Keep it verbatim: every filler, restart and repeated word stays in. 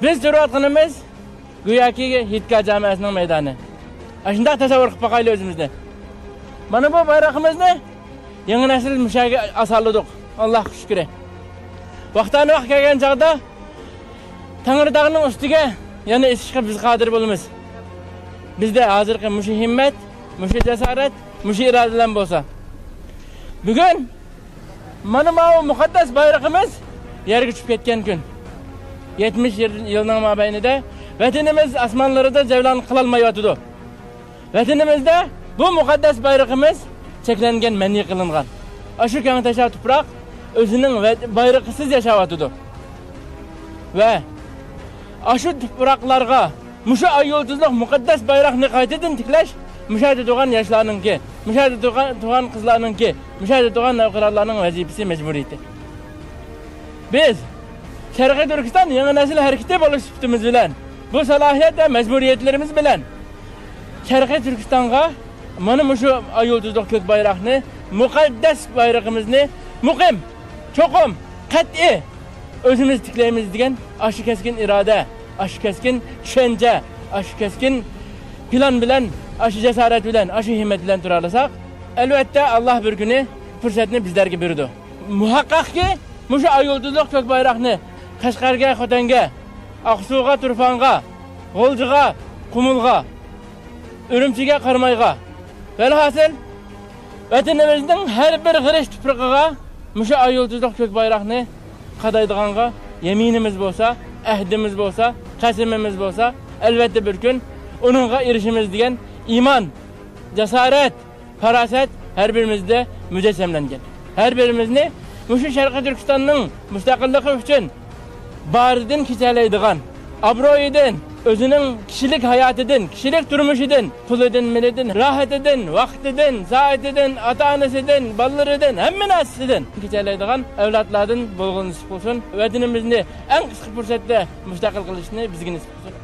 بىز تۇرۇۋاتقىنىمىز گوياكى ھېيتگاھ جامەسىنىڭ مەيدانى. ئاشۇنداق تەسەۋۋۇر قىلىپ باقايلى ئۆزىمىزنى. مانا بۇ بايرىقىمىزنى يېڭى نەسىل مۇشۇ يەرگە ئاساللىدۇق. ئاللاھقا شۈكرى. ۋاقتانى ۋاقىت كەلگەن چاغدا تەڭرىتاغنىڭ ئۈستىگە يەنە ئېسىشقا بىز قادىر بولىمىز. بىزدە ھازىرقى مۇشۇ ھىممەت، مۇشۇ جاسارەت، مۇشۇ ئىرادە بىلەن بولسا. بۈگۈن مانا ماۋۇ مۇقەددەس بايرىقىمىز يەرگە چۈشۈپ كەتكەن كۈن. يەتمىش يىل، يىلنىڭ مابەينىدە ۋەتىنىمىز ئاسمانلىرىدا جەۋلان قىلالمايۋاتىدۇ. ۋەتىنىمىزدە بۇ مۇقەددەس بايرىقىمىز چەكلەنگەن، مەنئى قىلىنغان. ئاشۇ كەڭتاشا تۇپراق ئۆزىنىڭ ۋە-، بايرىقىسىز ياشاۋاتىدۇ. ۋە ئاشۇ تۇپراقلارغا مۇشۇ ئاي يۇلتۇزلۇق مۇقەددەس بايراقنى قايتىدىن تىكلەش مۇشۇ يەردە تۇرغان ياشلارنىڭكى، مۇشۇ يەردە تۇرغان، تۇرغان قىزلارنىڭكى، مۇشۇ يەردە تۇرغان نەۋقىرانلارنىڭ ۋەزىپىسى، مەجبۇرىيىتى. بىز شەرقىي تۈركىستان يېڭى نەسىل ھەرىكىتى بولۇش سۈپىتىمىز بىلەن، بۇ سالاھىيەت ۋە مەجبۇرىيەتلىرىمىز بىلەن شەرقىي تۈركىستانغا مانا مۇشۇ ئاي يۇلتۇزلۇق كۆك بايراقنى، مۇقەددەس بايرىقىمىزنى مۇقىم، چوقۇم، قەتئىي ئۆزىمىز تىكلەيمىز دېگەن ئاشۇ كەسكىن ئىرادە، ئاشۇ كەسكىن چۈشەنچە، ئاشۇ كەسكىن پىلان بىلەن، ئاشۇ جاسارەت بىلەن، ئاشۇ ھىممەت بىلەن تۇرالىساق، ئەلۋەتتە، ئاللا بىر كۈنى پۇرسەتنى بىزلەرگە بېرىدۇ. مۇھەققەقكى، مۇشۇ ئاي يۇلتۇزلۇق كۆك بايراقنى قەشقەرگە، خوتەنگە، ئاقسۇغا، تۇرپانغا، غۇلجىغا، قۇمۇلغا، ئۈرۈمچىگە، قارامايغا، ۋەلھاسىل، ۋەتىنىمىزنىڭ ھەر بىر غېرىچ تۇپرىقىغا مۇشۇ ئاي يۇلتۇزلۇق كۆك بايراقنى قادايدىغانغا يەمىنىمىز بولسا، ئەھدىمىز بولسا، قەسىمىمىز بولسا، ئەلۋەتتە، بىر كۈن ئۇنىڭغا ئېرىشىمىز دېگەن ئىمان، جاسارەت، پاراسەت ھەر بىرىمىزدە مۇجەسسەملەنگەن. ھەر بىرىمىزنى مۇشۇ شەرقىي تۈركىستاننىڭ مۇستەقىللىقى ئۈچۈن بارىدىن كېچەلەيدىغان، ئابرۇيىدىن، ئۆزىنىڭ كىشىلىك ھاياتىدىن، كىشىلىك تۇرمۇشىدىن، پۇلىدىن، مېلىدىن، راھىتىدىن، ۋاقتىدىن، سائىتىدىن، ئاتا-ئانىسىدىن، بالىلىرىدىن، ھەممە نەرسىسىدىن كېچەلەيدىغان ئەۋلادلاردىن بولغىلى نېسىپ قىلسۇن. ۋەتىنىمىزنى ئەڭ قىسقا پۇرسەتتە مۇستەقىل قىلىشنى بىزگە نېسىپ قىلسۇن.